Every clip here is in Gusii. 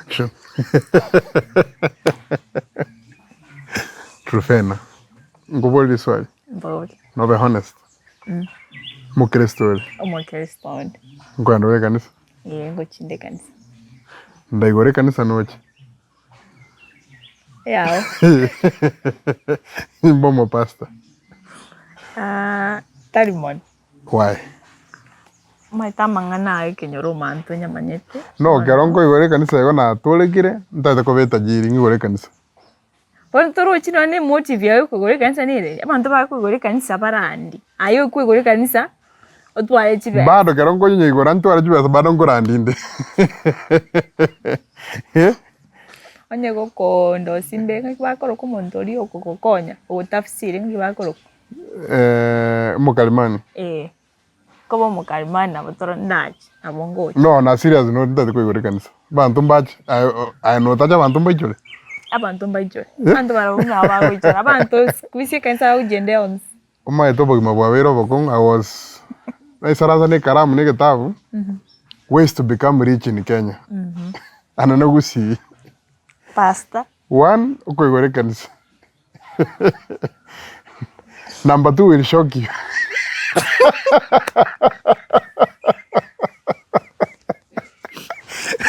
Action. Truphena, nkoborie riswali, Mbori. nobe honest, Mokristo ore? Omokristo onde. Nkoenda ore ekanisa? Ee, ngochinde ekanisa. Ndaigore ekanisa noche? Yao. Nimbe omopastor? Ah, tari mono. Why? Omanyete amang'ana aya ekenyoro omonto onyamanyete. No, ekero nkoigora ekanisa igo natorekire, ntagete koba etajiri ng'igore ekanisa. Bono torochi nonye na emotive yago ya koigora ekanisa nere eri, abanto bakoigora ekanisa barandi, aye okoigora ekanisa otware chibesa. Bado ekero nkonyeigora ntware chibesa bado nkorandi inde eh. Onye gokoondosia mbe ng'aki bakoroka omonto oria okogokonya ogotafsiri ng'aki bakoroka? Omokalimani. Eh, koba omokalimani nabo toro ndache nabo ngocha. No na serious note ntagete koigora ekanisa, abanto mbache aye aye notache abanto mbaichore? Abanto mbaichore, abanto barabwo nabo bagoichora, abanto siku hizi ekanisa bagochienda onsi. Omanyete obogima bwabeire obokong'u I was naisaransa na ekaramu na egetabu, ways to become rich in Kenya, ande na gusii. Pastor. One, okoigora ekanisa. Number 2 will shock you.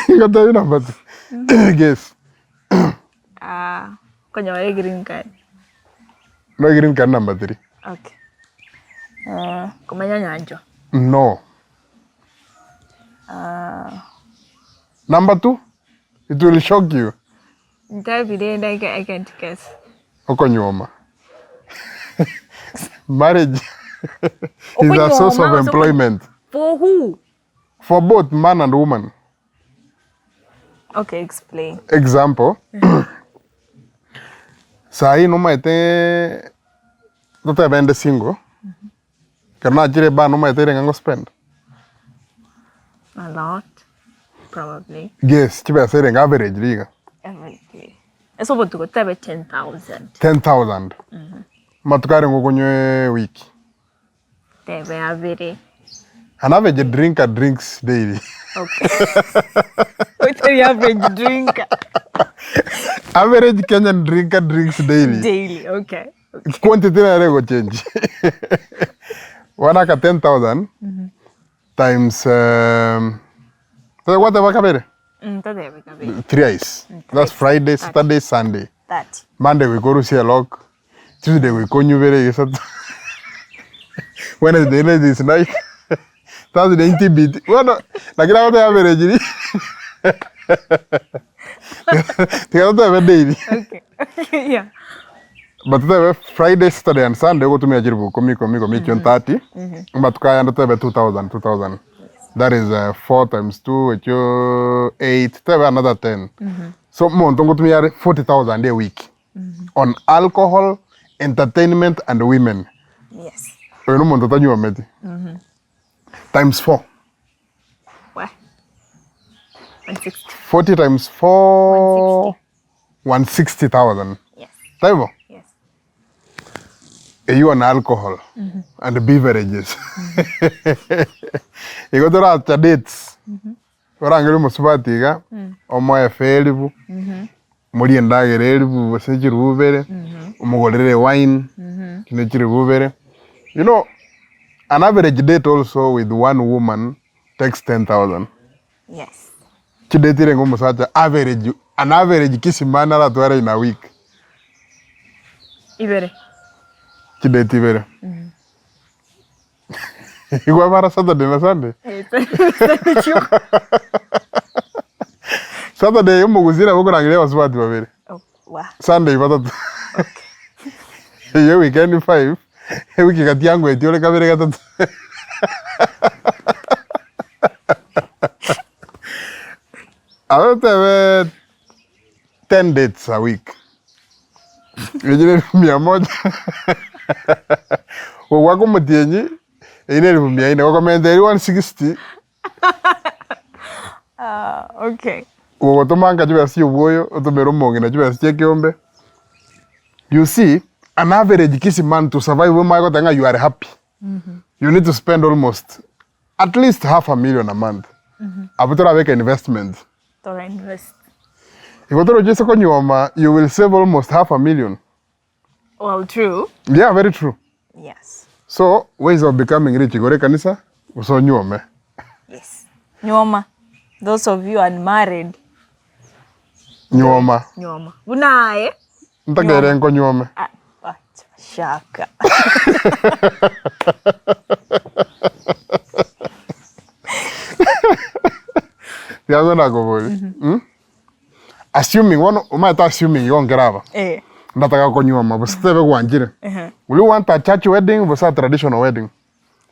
Ngotebi number 2. Guess. Ah, konyora egreen card. No green card number 3. Okay. Ah, komanya nyanchwa. No. Ah. Number 2. It will shock you. Ntebi rende I ca- I can't guess. Okonyuoma. Marriage is a source of Okonyuoma gose oko- employment For who? for both man and woman. Okay, explain. Example, sahi nomaete totebe inde single, ekero nachire bar nomaete ere ng'a ngospend? A lot, probably. Guess chibesa ere ng'a average riga. Average. Ase obotuko totebe 10,000. 10,000. Amatuko arenge okonywa ewiki? Tebe abere. An average drinker drinks daily. Okay. Oitari average drinker. Average Kenyan drinker drinks daily. Daily, okay. Quantity nere egochange. Bono aka 10,000 times um, gwateba kabere? Mm, totebe kabere. Thrice. That's Friday, Saturday, Sunday. 30. Monday goika orusie elock, Tuesday goika onyubere egesato, Wednesday ladies night, Thursday intibiti. Bono naki nagoteba average ri tiga totebe daily. Okay. Yeah. But totebe Friday, Saturday and Sunday ogotumia chiribu ikomi ikomi ikomi echio 30, amatuko aya ande totebe 2000 2000. That is uh, 4 times 2 echio 8 totebe another 10. So omonto ngotumia are 40000 a week on alcohol, entertainment and women. Yes. Oyo nomonto otanyuometi. Times 4. Wah. 160. 40 times 4 160,000. Yes. Taibo? Yes. Eywo on alcohol and beverages. Igo toracha dates. Orangerie omosubati iga, omoe efe eribu, morie endagera eribu gose chiribu ibere, omogorere ewine, chinde chiribu ibere. You know, an average date also with one woman takes 10,000. Yes. Chidate erenge omosacha average, an average kisima naratware in a week, Ibere. chidate ibere. Igwa bara Saturday na Sunday. Saturday omogusii nabo okorangeria abasubati babere. Sunday batato. Eyio weekend five, ewiki gati yangwetie ore kabere gatato. Aba otebe ten dates a week. Eyio ne elfu mia moja gogoaka omotienyi eyio ne elfu mia ine gokomenta eria 160 Ah, okay. gogotoma nka chibesa chia obwoyo otomere omong'ina chibesa chia ekeombe you see an average kisii man to survive omanye goteba ng'a you are happy you need to spend almost at least half a million a month abwo torabeke investment Tora invest. Igo toroche ase konyuoma you will save almost half a million. Well true. Yeah very true. Yes. So ways of becoming rich igoro ekanisa gose onyuome. Yes. Nyuoma. Those of you unmarried. Nyuoma. Nyuoma. Buna aye. Ntakere nkonyuome. Ah, acha shaka. Tiga nakoboria. Mm? Assuming bono omanyete assuming igo nkere aba. Eh. Ndataka konyuoma gose tebe gwanchire. Ehe. Will you want a church wedding gose a traditional wedding?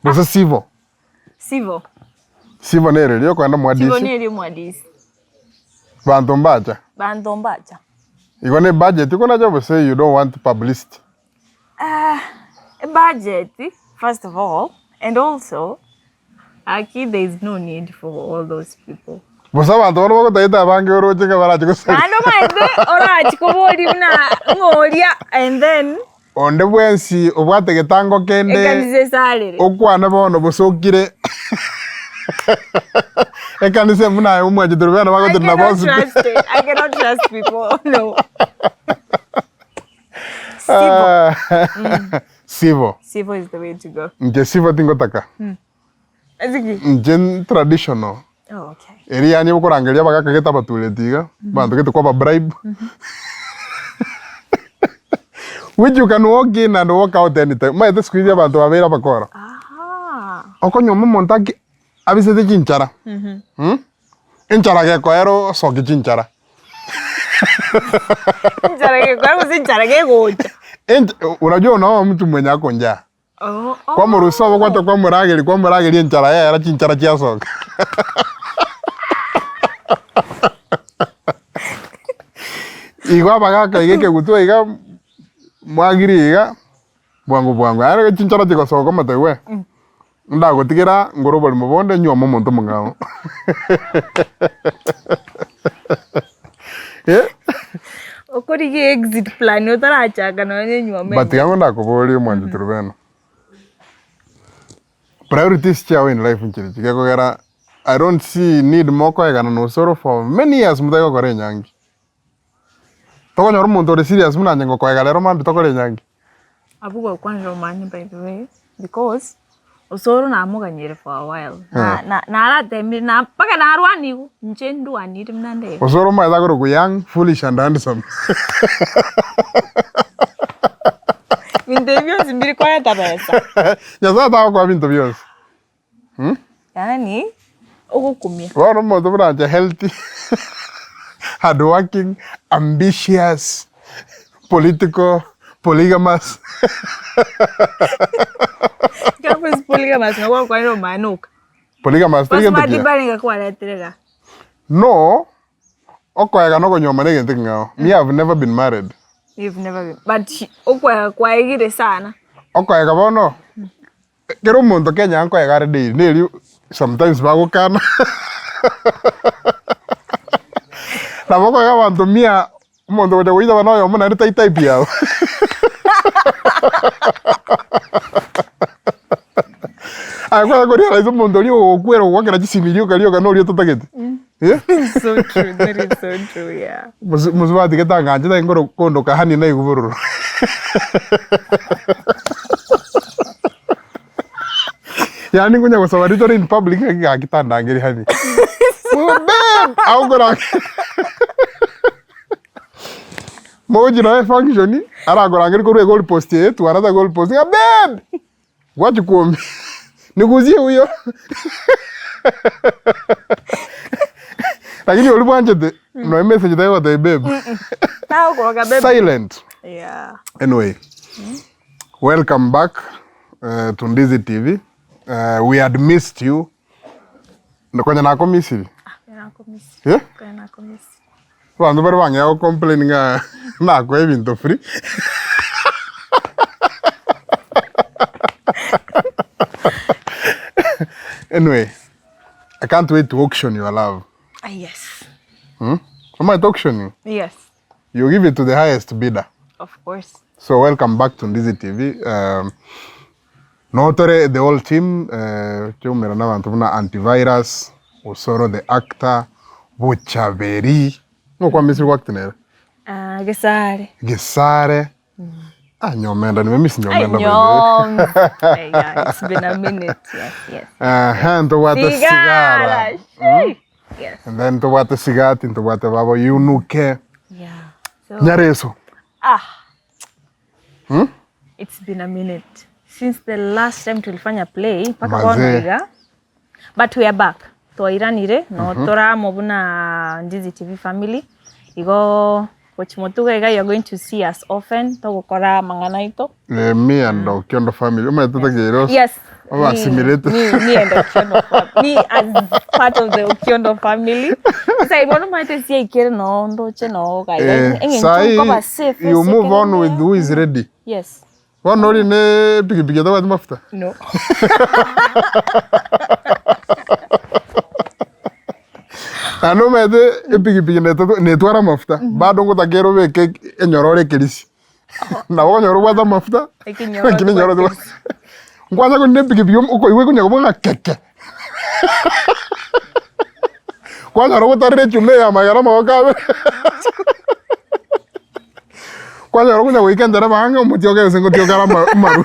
Gose civil? Civil. Civil nere eria okoenda Civil mwadisi neri omwadisi. banto mbacha. Banto mbacha. Igo ne budget okonacha gose you don't want publicity? Ah, ebudget first of all and also aki there is no need for all those people. Gose abanto bono bagotagete abange oroche ng'a barache gosaria. Naende omanyete orachi koboria buna ng'a oria and then Onde bwensi obwate getango kende ekanisa esarere. okwane bono bosokire ekanisa buna aye omwanchete rubena I bagotenena cannot bonsi pi. trust it. I cannot trust people. No. Civil. Civil. Civil is the way to go. Inche civil tingotaka. Ase ki? Inche traditional. Oh, okay. Eria yaani okorangeria abagaka gete abatureti iga, abanto gete kwaba bribe. Which you can walk in and walk out anytime. Omanyete siku hizi abanto babeire abakora. Aha. Okonywa omonto aki abisete chinchara, enchara gekoera osoke chinchara. Enchara gekoera gose enchara gegocha. Ench- unajua unaoa mtu mwenye ako njaa. Oh, oh. Kwamorusia obogwate kwamorageria kwamorageria enchara yaera chinchara chiasoka. Igo abagaka iga ekegutwa iga mwagire iga bwango bwango yaani chinchara chigosoka omote we, ndagotigera ngore oborimo bonde nyuome omonto omong'ao. Eh. Okorigia exit plan otarachaka nonya na enyuomo But tiga ndakoborie omwanchete Rubena, priorities chiago in life nchiri chi gekogera I don't see need mokoegana na osoro for many years motari gokora enyangi. Tokonyora omonto ore serious buna inche ngokoega rero mambia tokore enyangi. Abwo gokwanera omanye by the way because osoro namoganyire for a while na na naratemire na mpaka narwanigwe inche ndwanire buna ndebe. Osoro omanyete akorokwa young, foolish and handsome. Binto ebi bionsi mbiri koreta besa. Nyasaye tagokoa binto bionsi. Yaani ogokumia. Bono omonto buna inche healthy, hardworking, ambitious, political, polygamous. Ekero kwesi polygamous nabo gwakwanire omanoka. Polygamous teri gento Basubati kiya. mbarenge kwaretire igaa. No, okoega na okonyuoma na egento ekeng'ao. Me I have never been married. You've never been but okoega kwaegire sana. Okoega bono, Kera omonto Kenya nkoega are daily neri sometimes bagokana nabo okoega abanto mia omonto ogocha goitaba noyomo naende tai type yabo. Aye kwanya korealize omonto oria ogokwera ogoakera chisimi rioka rioka noria ototagete eh. So true, that is so true, yeah. Mosubati gete anganchete aye nkoro kondoka honey naigwe bororo. Yaani nkonya gosaba ritore in public ng'aki gaki tandangeri honey. Babe! Agokora mogochia nonya efunction, arakorangeri korwa egoal post eye twara ase goal post ng'a babe! Gwachi kuomia nigusie huyo lakini oria bwanchete nonya message tari gotebia babe Tagokoroka babe. silent Yeah. anyway welcome back uh, to Ndizi TV uh, we had missed you konya nakomisiri Nakomisi. eh? Konya nakomisi. Abanto bare bang'ea go complain ng'a nakoe ebinto free. Anyway, I can't wait to auction your love. Ah, yes. Hmm? Omanyete auctioning? Yes. You give it to the highest bidder. Of course. So welcome back to Ndizi TV. Um, notore the whole team uh, chiumera na abanto buna antivirus, Osoro the actor, Bochaberi. Ng'o kwamisiri goacti nere? Ah, Gesare. Gesare. Ah, Nyomenda, nimemiss Ay, Nyomenda by the way. Nyom. Hey, yeah, it's been a minute. Yes, yes. Aha, ntobwate Sigara. sigara. Shee. Yes. And then ntobwate sigati, ntobwate babo yunuke. Yeah. So, Nyareso. ah. It's been a minute since the last time tulifanya play mpaka bono Mazee. iga but we are back twairanire no toramo buna Ndizi TV family igo gochimotuga iga you are going to see us often togokora amang'ana aito Eh, me and Okiondo family. Omanyete takeire yes Oba assimilate. me and Okiondo fam- me as part of the Okiondo family sai bono maete siaikere no ndoche no gaiga Eh, eng'encho sai nkoba safe you ase move on ekero with who is ready. yes Bono ori ne pikipiki etabwati mafuta? No. Naende omanyete epikipiki netwara amafuta, bado ngotakera obeke enyororo ekerisi. Nabo okonyora obwate amafuta, Ekenyororo lakini enyororo tebwati tebwati. Nkwansa korina epikipiki okoigwa ekonya koba ng'a keke. Kwanyora ogotarera echuma eye amagera amagoko abere. Kwanyora okonya goika enchera bang'e omotioke gose ngotioke are amaru.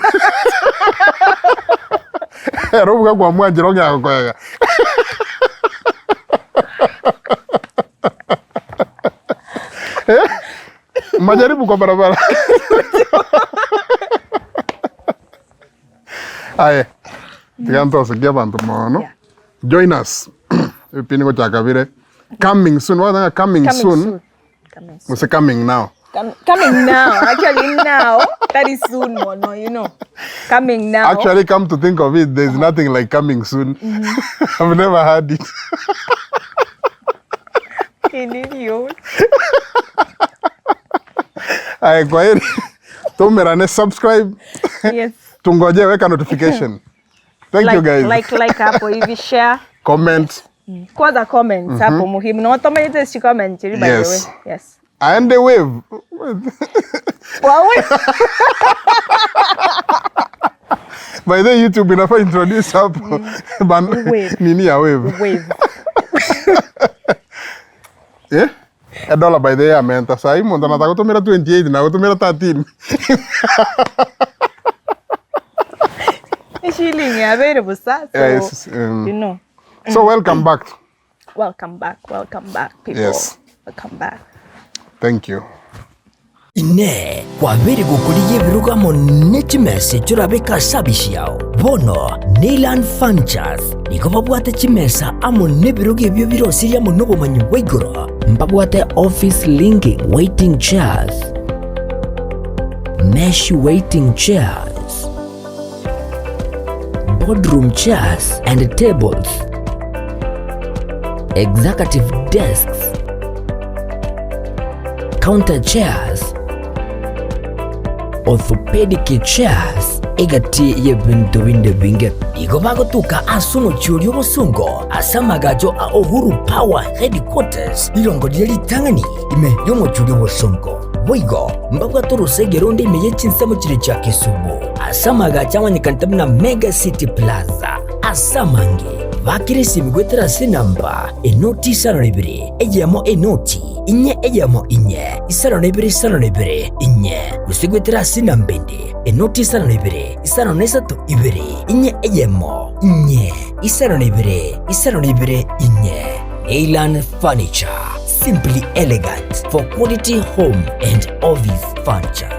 Ere obuga kwamwanchera ong'ea gokoega. Majaribu kwa barabara. Aye, tiga ntosekie abanto mono. Yeah. Join us. Ebipindi ngochaka bire. Coming soon. Wagoteba ng'a coming Coming soon. soon. Coming soon. Gose coming now. Coming now. Actually now. That is soon mono, you know. Coming now. Actually, come to think of it, there's nothing like coming soon. I've never heard it. An idiot. Aye, kwaheri. Tumerane, subscribe. Yes. Tungoje, weka notification. Thank like, you guys. Like hapo hivi share. Comment. Kwanza comments hapo muhimu. Na watu wamenyete si comment by the way. Yes. Yes. And the wave. Wawe. By the way, YouTube inafaa introduce hapo. Wave. Nini ya wave. Wave. Eh? Edola by the way amenta sai muntu anataka gutumira 28 na gutumira 13. Shilling yabeire busa. So, Yes, you know. So welcome back. Welcome back. Welcome back people. Yes. Welcome back. Thank you. Inee! Kwabeire gokorigia ebirogo amo ne chimesa echio orabeke ase abisi ao? Bono Neyland Furnitures nigo babwate chimesa amo nebirogo ebio birosirie amo nobomanyi bwa igoro. Mbabwate office linking waiting chairs, mesh waiting chairs, boardroom chairs and tables, executive desks, counter chairs, orthopedic chairs, egati y'ebinto binde ebinge. Igo bagotuka ase omochie oria obosongo ase amagacho a Uhuru Power Headquarters, rirongo riria ritang'ani ime y'omochie oria obosongo. Boigo mbabwate orosege ronde ime ye chinsemo chiria chia Kisumu ase amagacho amanyekanete buna Mega City Plaza. Ase amange bakire esimi goetera ase enamba enoti isano na ibere eyemo enoti inye eyemo inye isano na ibere isano na ibere inye gose goetera ase enamba ende enoti isano na ibere isano na isato ibere inye eyemo inye isano na ibere isano na ibere inye. Neyland Furniture, simply elegant for quality home and office furniture.